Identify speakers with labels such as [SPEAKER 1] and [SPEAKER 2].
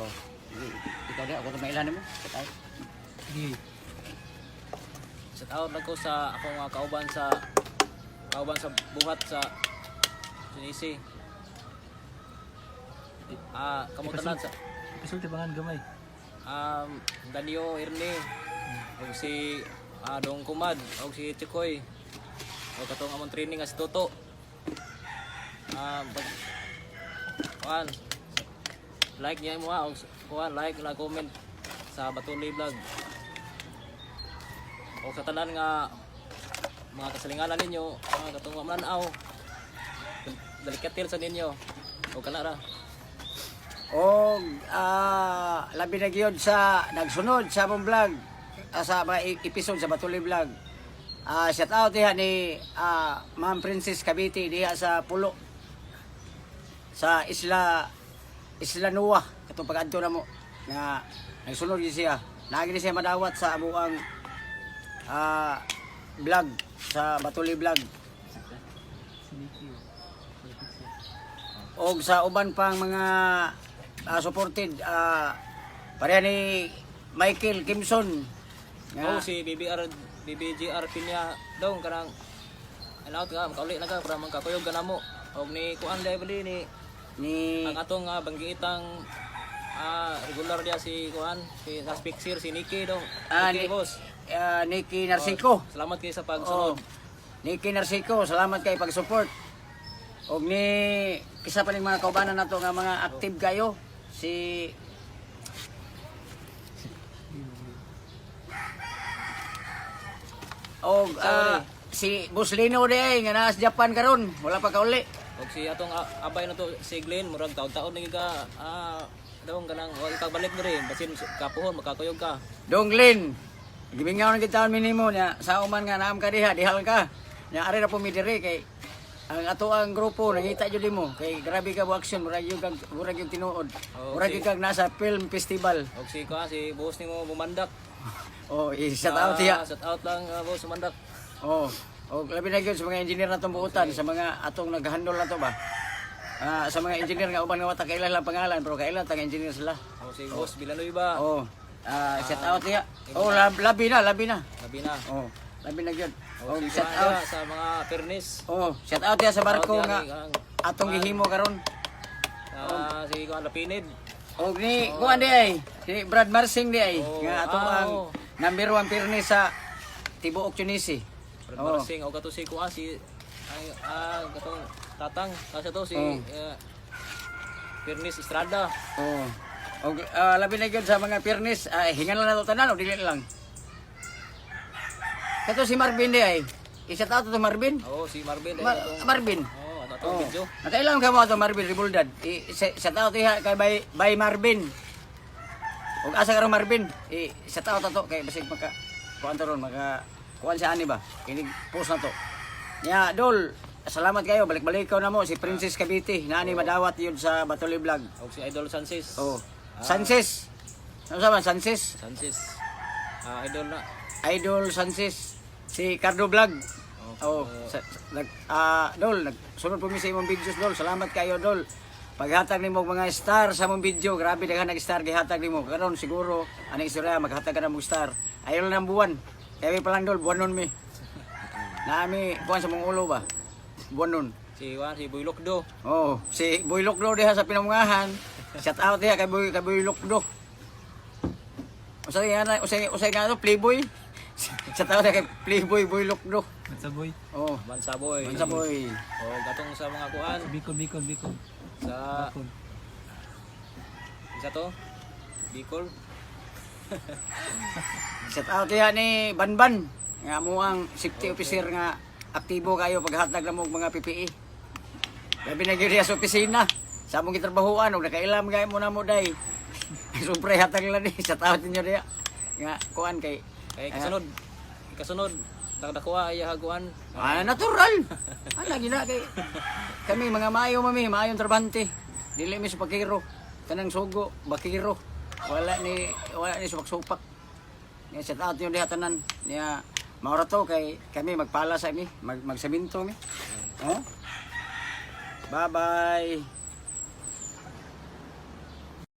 [SPEAKER 1] Oh, sige, ikaw din ako mailan mo. Shout out.
[SPEAKER 2] Sige.
[SPEAKER 3] Shout out lang ko sa akong mga kauban sa buhat sa Tunisi. Kamo tanan sa
[SPEAKER 2] Ipasulti bangan gamay.
[SPEAKER 3] Danio Irne og si Dong Kumad og si Chikoy og katong among training nga si Toto. Pag kuan, like niya mo og kuan, like na comment sa Batuli Vlog. Og sa tanan nga mga kasalingalan ninyo, mga katong wa mananaw, dalikatil sa ninyo og kana ra.
[SPEAKER 1] Og labi na gyud sa nagsunod sa among vlog, sa mga episode sa Batuli Vlog. Shout out diha ni Ma'am Princess Cavite diha sa Pulo sa Isla Isla Noa katong pag-adto namo nga nagsunod gyud siya. Naagi ni siya madawat sa amuang vlog sa Batuli Vlog.
[SPEAKER 2] Si Nikki, oh.
[SPEAKER 1] Og sa uban pang mga supported, pareha ni Michael Kimson nga
[SPEAKER 3] Oh, si BBR BBGR Pinya dong, kanang ano ka makauli na ka para magkakuyog ka namo og ni kuan dai bali ni
[SPEAKER 1] ni
[SPEAKER 3] ang atong banggiitang regular dia, si kuan, si sa Spixir, si Nikki dong. Nikki, boss.
[SPEAKER 1] Nikki Narciso.
[SPEAKER 3] Salamat kay sa
[SPEAKER 1] Oh,
[SPEAKER 3] pagsunod.
[SPEAKER 1] Nikki Narciso, salamat kay pag-support. Og ni isa pa ning mga kaubanan nato nga mga active kayo, si og si Boss Lino di ay nga naa sa Japan karon, wala pa kauli.
[SPEAKER 3] Og si atong abay na to si Glenn, murag taon-taon ni ka dong, kanang wa ikagbalik diri basin kapuhon makakuyog ka.
[SPEAKER 1] Dong Lin, gimingaw na kita minimo niya sa uman nga naam ka diha, dihal ka. Nya ari ra po mi diri kay ang ato ang grupo nangita jud nimo kay grabe ka mo action, murag yung tinuod.
[SPEAKER 3] Oh,
[SPEAKER 1] Murag
[SPEAKER 3] okay.
[SPEAKER 1] yung kag nasa film festival.
[SPEAKER 3] Og si kuan, si boss nimo bumandak.
[SPEAKER 1] Oh, i-shout out diha.
[SPEAKER 3] Shout out lang, boss bumandak.
[SPEAKER 1] Oh, oh, labi na gyud sa mga engineer na itong buutan, sa mga atong naghandle na to ba. Sa mga engineer nga uban nga wata kaila lang pangalan pero kaila tang engineer sila.
[SPEAKER 3] Oh, si boss Villanueva.
[SPEAKER 1] Oh, shout out diha. Oh, labi na, labi na.
[SPEAKER 3] Labi na.
[SPEAKER 1] Oh, labi na gyud.
[SPEAKER 3] Oh,
[SPEAKER 1] Oh,
[SPEAKER 3] si
[SPEAKER 1] shout
[SPEAKER 3] kuan
[SPEAKER 1] out.
[SPEAKER 3] diha sa mga pernis.
[SPEAKER 1] Oh, shout out diha sa barko
[SPEAKER 3] Shout out
[SPEAKER 1] nga
[SPEAKER 3] diha ni-
[SPEAKER 1] atong gihimo karon.
[SPEAKER 3] Si kuan Lapinid.
[SPEAKER 1] Og ni kuan di ay, si Brad Marsing di ay
[SPEAKER 3] Oh,
[SPEAKER 1] nga ato ang
[SPEAKER 3] oh.
[SPEAKER 1] number 1 pirni sa tibuok Tunisi.
[SPEAKER 3] Brad
[SPEAKER 1] Oh.
[SPEAKER 3] Marsing og kato si kuan, si ay katong tatang kasi to si Pernis Estrada.
[SPEAKER 1] Oh. Og labi na gyud sa mga pirnis, hingan lang nato tanan o dili lang. Kato si Marvin di ay. I-shout out to Marvin.
[SPEAKER 3] Oh, si Marvin ay katong
[SPEAKER 1] Marvin.
[SPEAKER 3] Oh, ato atong
[SPEAKER 1] Oh.
[SPEAKER 3] video.
[SPEAKER 1] Nakailang ka mo ato Marvin Ribuldad. I-shout out diha kay bay Marvin. Ug asa karon Marvin? I-shout out ato kay basig maka kuan to ron, maka kuan sa ani ba? Kinig post na to. Nya dol, salamat kayo, balik-balik ko na mo si Princess Cavite naani madawat yun sa Batuli Vlog.
[SPEAKER 3] Og si Idol Sanchez.
[SPEAKER 1] Oh. Sanchez. Ano sa man Sanchez?
[SPEAKER 3] Sanchez. Idol na.
[SPEAKER 1] Idol Sanchez. Si Cardo Vlog. Oh, dol, nagsunod po mi sa imong videos, dol. Salamat kayo, dol. Paghatag nimo og mga star sa imong video, grabe daghan nag star gihatag nimo. Karon siguro aning istorya maghatag ka na mong star. Ayaw lang ng buwan. Kaya pa lang, dol, buwan nun mi. Naami kuan sa mong ulo ba? Buwan nun.
[SPEAKER 3] Si kuan, si Boy Lokdo.
[SPEAKER 1] Oh, si Boy Lokdo diha sa Pinamungahan. Shout out diha kay Boy Lokdo. Usay nga na, usay usay nga to Playboy. Shout out diha kay Playboy Boy Lokdo.
[SPEAKER 2] Bansaboy.
[SPEAKER 1] Oh,
[SPEAKER 3] Bansaboy.
[SPEAKER 1] unsa boy?
[SPEAKER 3] Og atong sa mga kuan
[SPEAKER 2] Bicol, Bicol, Bicol.
[SPEAKER 3] sa
[SPEAKER 2] Bicol.
[SPEAKER 3] isa to Bicol.
[SPEAKER 1] Shout out diha ni Banban nga mo ang safety officer nga aktibo kayo paghatag namo og mga PPE. Labi na gyud diha sa opisina. Sa among gitrabahoan og nakailam gay mo namo day. Siyempre hatag lang ni, shout out ninyo diha. Nga kuan kay
[SPEAKER 3] Kay kasunod kasunod dagdakuha ay haguan.
[SPEAKER 1] Natural. Lagi na kay kami mga maayo mami, maayong trabante. Dili mi sa pakiro. Tanang sugo, bakiro. Wala ni supak-supak. Niya shout out yung diha tanan. Niya maura to kay kami magpala sa mi, magsaminto mi. Oh. Bye-bye.